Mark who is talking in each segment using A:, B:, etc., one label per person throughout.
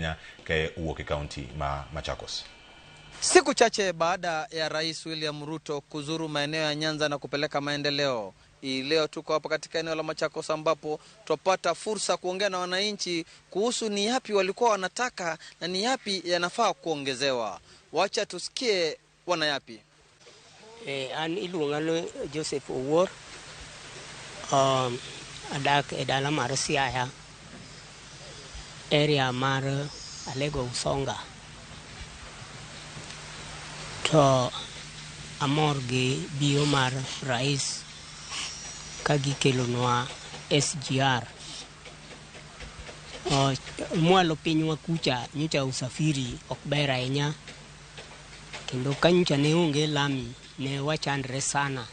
A: ahinya ka owuok e kaunti ma Machakos.
B: Siku chache baada ya Rais William Ruto kuzuru maeneo ya Nyanza na kupeleka maendeleo, hii leo tuko hapa katika eneo la Machakos ambapo twapata fursa kuongea na wananchi kuhusu ni yapi walikuwa wanataka na ni yapi yanafaa kuongezewa. Wacha tusikie wana yapi.
C: An iluonga ni Joseph Owuor. Adak e dala mar Siaya, area mar Alego Usonga. To amor gi biro mar rais ka gikelonwa SGR. Mwalo pinywa kucha nyocha usafiri ok ber ahinya, kendo ka nyocha ne onge lami ne wachandre sana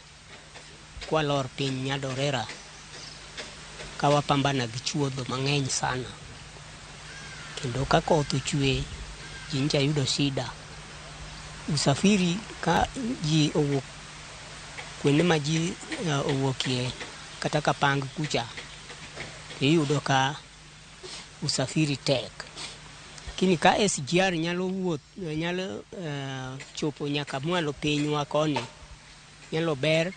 C: kwalor piny Nyadorera ka wapambana gi chuodho mang'eny sana, kendo ka koth ochwe ji nyocha yudo shida. Usafiri ka ji owuok kuonde ma ji owuokie kata Kapang kucha, iyudo ka usafiri tek. Lakini ka SGR nyalo wuoth, nyalo chopo nyaka mwalo pinywa koni, nyalo ber.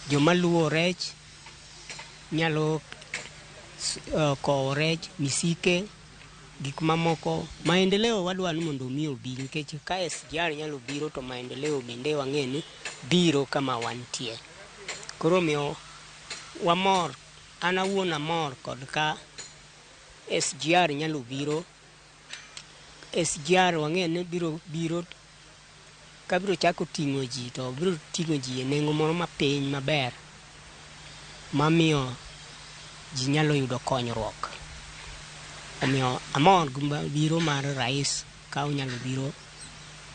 C: Joma luwo rech nyalo kowo rech, misike, gik mamoko. Maendeleo wadwa ni mondo mi obi, nikech ka SGR nyalo biro to maendeleo bende wang'e ni biro kama wantie. Koro omiyo wamor, an awuon amor kod ka SGR nyalo biro. SGR wang'e ni biro biro ka biro chako ting'o ji to biro ting'o ji e nengo moro mapiny maber mamiyo ji nyalo yudo konyruok. Omiyo amor gi biro mar rais ka onyalo biro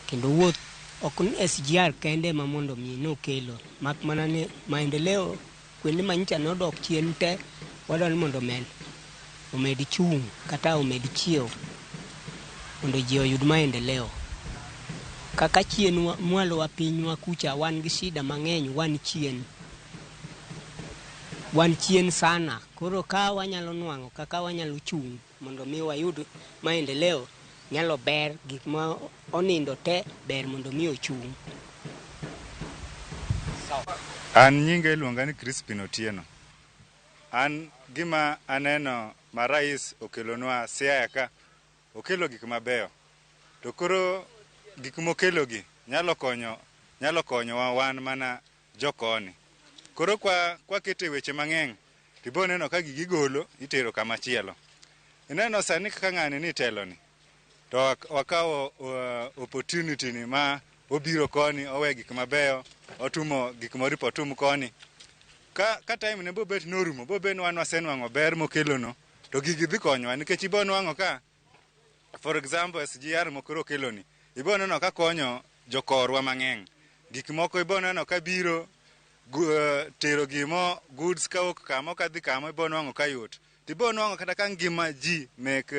C: kendo wuoth ok ni SGR kende ema mondo mi nokelo, mak mana ni maendeleo kuonde ma nyocha nodok chien te wadwa ni mondo omed chung' kata omed chiew mondo ji oyud maendeleo. Kaka chien mwalo wa pinywa kucha wan gi shida mang'eny, wan chien. Wan chien sana. Koro ka wanyalo nwang'o kaka wanyalo chung' mondo mi wayud maendeleo, nyalo ber gik ma onindo te ber mondo mi ochung'.
D: An nyinga iluonga ni Crispin Otieno. An gima aneno ma rais okelonwa Siaya ka, okelo gik mabeyo. To koro gik mokelogi nyalo konyowa wan mana jokoni. Koro kwa kete weche mang'eny, tibo neno ka gigi golo itero kama chielo. Ineno sani kaka ng'ani ni teloni, to wakawo opportunity ni ma obiro koni, owe gik mabeyo, otumo gik moripo otum koni. Ka time ne bobet norumo, bobet ni wan wasenwang'o ber mokelono, to gigi dhi konyowa, nikech ibo nwang'o ka, for example, SGR mokoro okeloni, ibo neno ka konyo jokorwa mang'eny. Gik moko ibo neno ka biro tero gimo goods kawuok kamo kadhi kamo, ibo nwang'o ka yot. Tibo nwang'o kata ka ngima ji mek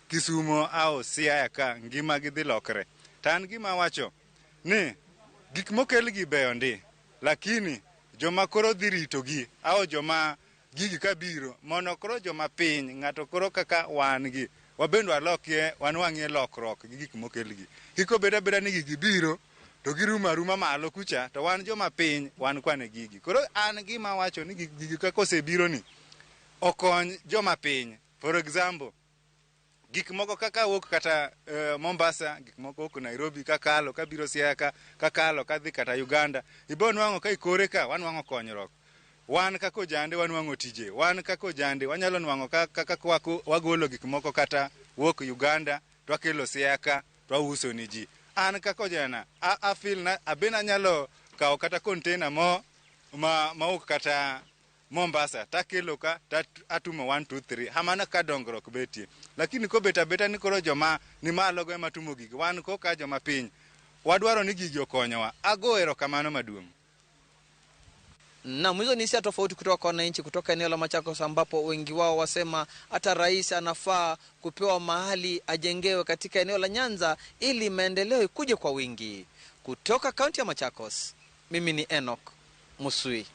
D: Kisumo au Siaya ka ngima gi dhi lokre. To an gima awacho ni gik mokel gi beyo ndi, lakini joma koro dhi ritogi au joma gigi kabiro mondo koro joma piny, ng'ato koro kaka wan gi wabende walokie, wanwang'ie lokruok gi gik mokel gi. Kik obed abeda ni gigi biro to girumo aruma malo kucha, to wan joma piny wan kwane gigi. Koro an gima awacho ni gigi kaka osebiro ni okony joma piny. For example, gik moko kaka wuok kata Mombasa, gik moko wuok Nairobi kakalo kabiro Siaya ka, kakalo kadhi kata Uganda, ibo nwang'o ka ikore ka wanwang'o konyruok. Wan kaka ojande wanwang'o tije, wan kaka ojande wanyalo nwang'o kaka wagolo gik moko kata wuok Uganda to wakelo Siaya ka to wauso ni ji. An kaka ojana, a feel na abe anyalo kawo kata container mo ma wuok kata Mombasa takelo ka atumo 1 2 3 hamana ka dongruok betie. Lakini kobet abeta ni koro joma ni malo go ema tumo gigi, wan koka joma piny wadwaro ni gigi okonyowa. Ago erokamano maduong'.
B: Naam, hizo ni hisia tofauti kutoka kwa wananchi kutoka eneo la Machakos, ambapo wengi wao wasema hata rais anafaa kupewa mahali ajengewe katika eneo la Nyanza ili maendeleo ikuje kwa wingi. Kutoka kaunti ya Machakos, mimi ni Enoch Musui.